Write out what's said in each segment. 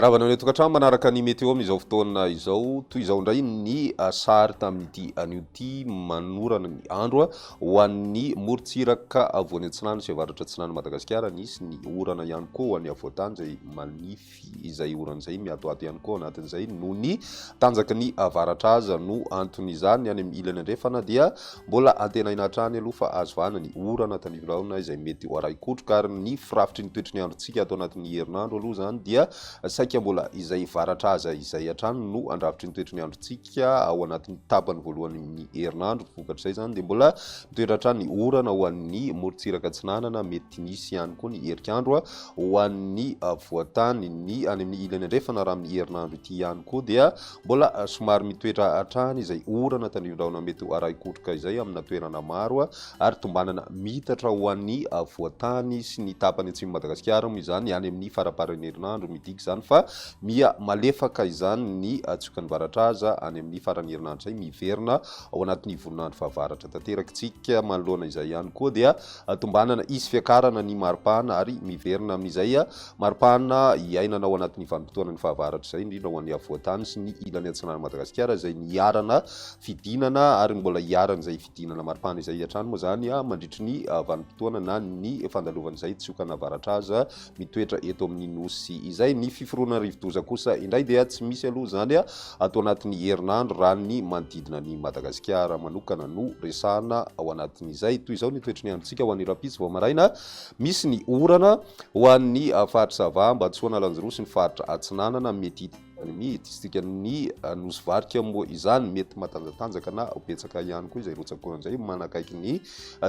Miarahaba anao any an-tokantrano manaraka ny météo amin'izao fotoana izao. Toy izao indray ny sary tamin'ity anio ity manorana ny andro ho an'ny morontsiraka afovoany atsinanana sy avaratra atsinanan'i Madagasikara. Nisy ny orana ihany koa ho an'ny afovoan-tany izay manify izay orana izay miatoato ihany koa ao anatin'izay noho ny tanjaky ny avaratra aza no anton'izany. Ny any amin'ny ilany andrefana dia Mbola antenaina hatrany aloha fa azo vahana ny orana tandrifindrahona izay mety ho arahi-kotroka ary ny firafitry ny toetry ny androntsika ato anatin'ny herinandro aloha izany dia saika mbola izay varatra aza izay hatrany no andrafitry ny toetry ny androntsika ao anatin'ny tapany voalohan'ny herinandro. Vokatr'izay izany dia mbola mitoetra hatrany ny orana ho an'ny morontsiraka atsinanana, mety nisy ihany koa ny herik'andro ho an'ny afovoan-tany. Ny any amin'ny ilany andrefana raha amin'ny herinandro ity ihany koa dia Mbola somary mitoetra hatrany izay orana tandrifindrahona mety ho arahin-kotroka izay amina toerana maro ary tombanana miitatra ho an'ny afovoan-tany sy ny tapany atsimon'i Madagasikara moa izany any amin'ny faramparan'ny herinandro. Midika izany fa miha malefaka izany ny tsiokan'ny varatraza any amin'ny faran'ny herinandro izay miverina ao anatin'ny voninandro fahavaratra tanteraka isika. Manoloana izay ihany koa dia tombanana hisy fiakarana ny maripana ary miverina amin'izay Maripana iainana ao anatin'ny vanim-potoanan'ny fahavaratra izay, indrindra ho an'ny afovoan-tany sy ny ilany atsinanan'i Madagasikara izay niharana fidinana ary mbola hiharan'izay fidinana maripana izay hatrany moa izany mandritry ny vanim-potoana na ny fandalovan'izay tsiokana avaratra aza mitoetra eto amin'ny Nosy izay. Ny fiforonana rivodoza kosa indray dia tsy misy aloha izany ato anatin'ny herinandro raha ny manodidina an'i Madagasikara manokana no resahana ao anatin'izay. Toy izao ny toetry ny androntsika ho an'ny rahampitso vao maraina. Misy ny orana ho an'ny faritra Sava, Ambatosoa, Analanjirofo sy ny faritra Atsinanana. Mety hita any amin'ny distrikan'i Nosy Varika moa izany. Mety matanjatanjaka na ho betsaka ihany koa izay rotsak'orana izay manakaiky ny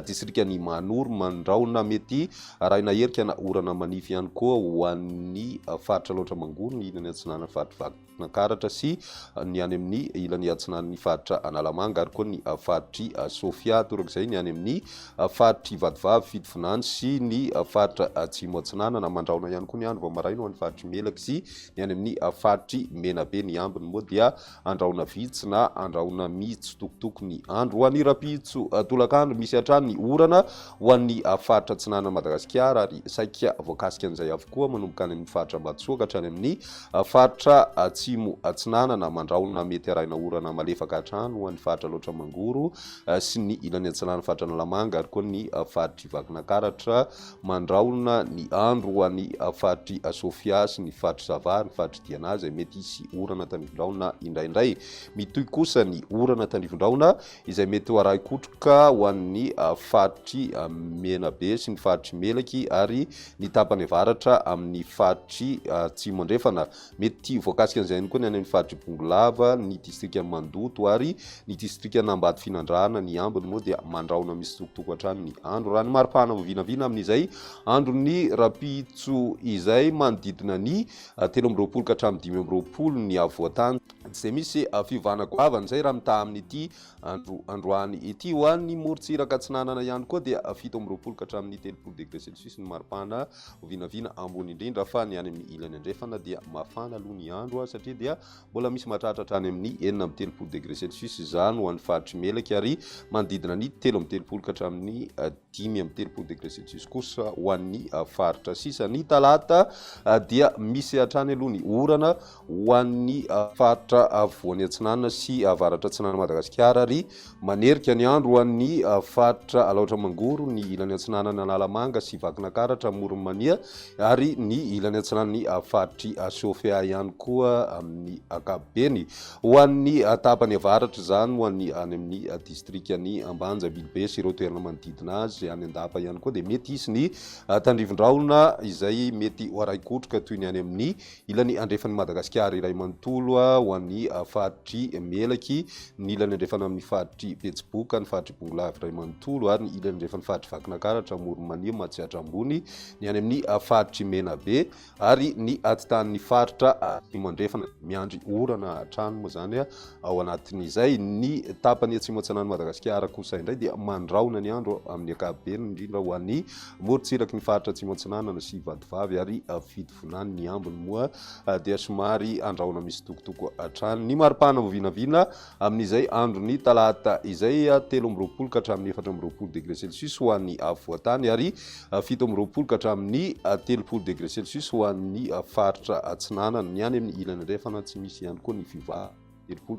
distrikan'i Mahanoro, Mandrahona. Mety arahina herika na orana manify ihany koa ho an'ny faritra Alaotra Mangoro, ny ilany atsinanan'ny faritra Vakinankaratra sy ny any amin'ny ilany atsinanan'ny faritra Analamanga ary koa ny faritr'i Sofia. Torak'izay ny any amin'ny faritr'i Vatovavy, Fitovinany sy ny faritra Atsimo Atsinanana. Mandrahona ihany koa ny andro vao maraina ho an'ny faritr'i Melaky sy ny any amin'ny faritr'i Menabe. Ny ambiny moa dia andrahona vitsy na andrahona mitsitokotoko ny andro. Ho an'ny rahampitso tolakandro, misy hatrany ny orana ho an'ny faritra atsinanan'i Madagasikara ary saika voakasika an'izay avokoa manomboka any amin'ny faritra Ambatosoa ka hatrany amin'ny faritra Atsimo Atsinanana. Mandrahona mety arahina orana malefaka hatrany ho an'ny faritra Alaotra Mangoro sy ny ilany atsinanan'ny faritra Analamanga ary koa ny faritr'i Vakinankaratra. Mandrahona ny andro ho an'ny faritr'i Sofia sy ny faritr'i Sava ary ny faritr'i Diana izay mety hisy orana tandrifindrahona indraindray. Mitohy kosa ny orana tandrifindrahona izay mety ho arahin-kotroka ho an'ny faritr'i Menabe sy ny faritr'i Melaky ary ny tapany avaratra amin'ny faritr'i Atsimo Andrefana. Mety voakasika an'izay ihany koa ny any amin'ny faritr'i Bongolava, ny distrikan'i Mandoto ary ny distrikan'Ambatofinandrahana. Ny ambiny moa dia mandrahona misitokotoko hatrany ny andro. Raha ny maripana vao vinavina amin'izay andron'ny rahampitso izay, manodidina ny 23 ka hatramin'ny 25 ny afovoan-tany. Tsy dia misy fiovana goavana izay raha mitaha amin'ity andro androany ity. Ho an'ny morontsiraka atsinanana ihany koa dia 27 ka hatramin'ny 30 degré celsius ny maripana vinavina ambony indrindra fa ny any amin'ny ilany andrefana dia mafana aloha ny andro satria dia mbola misy mahatratra hatrany amin'ny 36 degré celsius izany ho an'ny faritr'i Melaky ary manodidina ny 33 ka hatramin'ny 35 degré celsius kosa ho an'ny faritra sisa. Ny talata dia misy hatrany aloha ny orana ho an'ny faritra afovoany atsinanana sy avaratra atsinanan'i Madagasikara ary manerika ny andro ho an'ny faritra Alaotra Mangoro, ny ilany atsinanana Analamanga sy Vakinakaratra, Amoron'i Mania ary ny ilany atsinanan'ny faritr'i Sofia ihany koa amin'ny ankapobeny. Ho an'ny tapany avaratra izany ho an'ny any amin'ny distrikan'i Ambanja, Ambilobe sy ireo toerana manodidina azy any Andapa ihany koa dia mety hisy ny tandrivin-drahona izay mety ho arahi-kotroka toy ny any amin'ny Ilany andrefan'i Madagasikara iray manontolo ho an'ny faritr'i Melaky, ny ilany andrefana amin'ny faritr'i Betsiboka, ny faritr'i Bongolava iray manontolo ary ny ilany andrefan'ny faritr'i Vakinankaratra, Amoron'i Mania, Matsiatra Ambony, ny any amin'ny faritr'i Menabe ary ny atitanin'ny faritra Atsimo Andrefana. orana, miandry orana hatrany moa izany ao anatin'izay. Ny tapany atsimo atsinan'i Madagasikara kosa indray dia mandrahona ny andro amin'ny ankapobeny, indrindra ho an'ny morontsiraky ny faritra atsimo atsinanana sy Vatovavy ary Fitovinany. Ny ambiny moa dia somary andrahona misy tokotoko hatrany. Ny maripana vao vinavina amin'izay andron'ny talata izay, 23 ka hatramin'ny 24 degré celsius ho an'ny afovoan-tany ary 27 ka hatramin'ny 30 degré celsius ho an'ny faritra atsinanana. Ny any amin'ny ilany andrefana tsy misy ihany koa ny fiovana, 30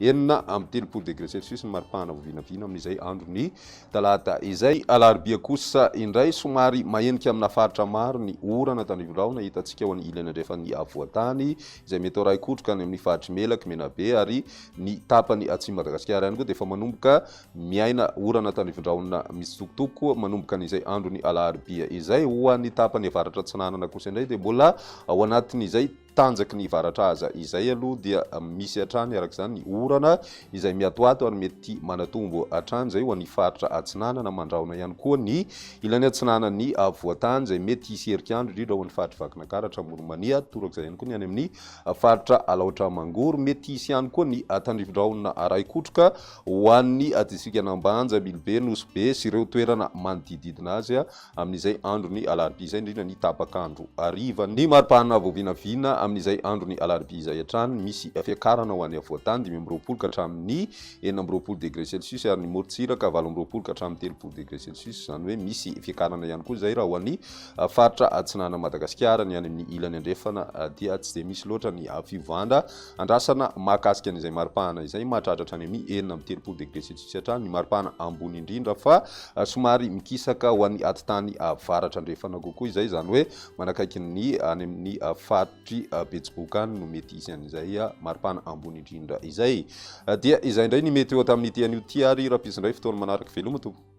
36 degré celsius ny maripana vao vinavina amin'izay andron'ny talata izay. Alarobia kosa indray somary mahenika amina faritra maro ny orana tandrifin-drahona hitantsika ho an'ny ilany andrefan'ny afovoan-tany izay mety ho raikotroka any amin'ny faritr'i Melaky, Menabe ary ny tapany atsimon'i Madagasikara ihany koa dia efa manomboka miaina orana tandrifin-drahona mitsitokotoko manomboka an'izay andron'ny alarobia izay. Ho an'ny tapany avaratra atsinanana kosa indray dia mbola ao anatin'izay tanjaky ny varatra aza izay aloha dia misy hatrany araka izany ny orana izay miatoato ary mety manatombo hatrany izay ho an'ny faritra atsinanana. Mandrahona ihany koa ny ilany atsinanan'ny afovoan-tany izay mety hisy herikandro indrindra ho an'ny faritry Vakinankaratra, Amoron'i-Mania, torak'izay ihany koa ny any amin'ny faritra Alaotra Mangoro. Mety hisy ihany koa ny tandrifindrahona arahi-kotroka ho an'ny distrikan'Ambanja, Ambilobe, Nosy Be sy ireo toerana manodididina azy amin'izay andron'ny alarobia izay, indrindra ny tapak'andro hariva. Ny maripana vao vinavina amin'izay andron'ny alarobia izay hatrany, misy fiakarana ho an'ny afovoan-tany, 25 ka hatramin'ny 26 degré celsius ary ny morontsiraka 28 ka hatramin'ny 30 degré celsius, izany hoe misy fiakarana ihany koa izay raha ho an'ny faritra atsinanan'i Madagasikara. Ny any amin'ny ilany andrefana dia tsy dia misy loatra ny fiovana andrasana mahakasika an'izay maripana izay, mahatratra hatrany amin'ny 36 degré celsius hatrany ny maripana ambony indrindra fa somary mikisaka ho an'ny atitany avaratra andrefana kokoa izay, izany hoe manakaiky ny any amin'ny faritr'i Betsiboka any no mety hisy an'izay maripana ambony indrindra izay. Dia izay indray ny météo tamin'ity anio ity ary rahampitso indray fotoana manaraka. Veloma tompoko.